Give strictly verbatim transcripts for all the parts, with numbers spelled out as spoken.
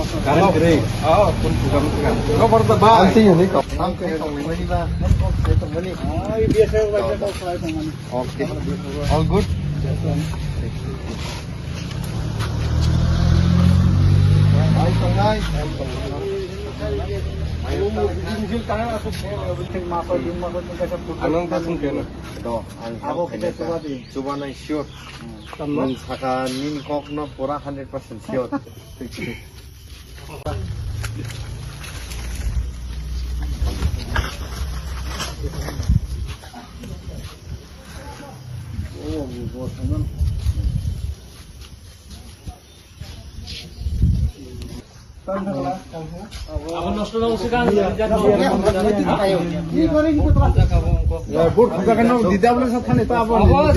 Current gray. Oh, pun bukan, bukan. Kau baru tebak. Ang tinggal ni kau. Ang tinggal ni kau. Oh, biasa baca kau saya teman. Okay. All good? Yes, sir. Ay, tangay. Anong kasong kena? Do, ang Ako kita coba di. Coba na sure. Tamno? Nung saka nini kok no pura hundred percent sure. Oh, bos, Abo nosto na usi kan. Bur khuja kan di da bole sa thani ta abo. Abo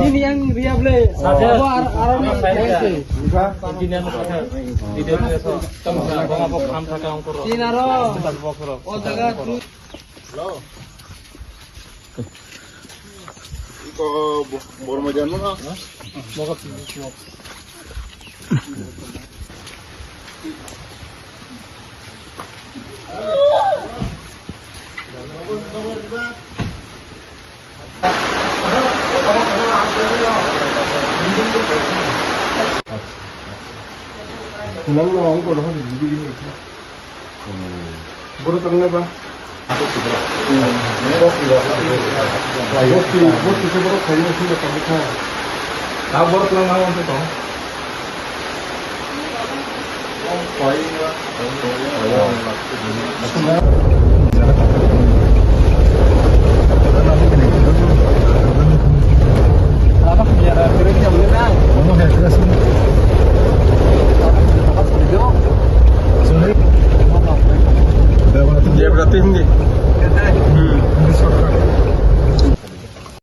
ini yang ria bole. Abo ar ar. Ini yang sa. Video bole sa. Kamu sa abo abo kham thaka ongkoro. Tinaro. O jaga. Hello. Iko bo-, borma jano na? Nang no ang kono hadi bidi bidi. Borok tang nai ba? Boti, boti se borok khayo sini tang kha. Ta borok lang nang tong.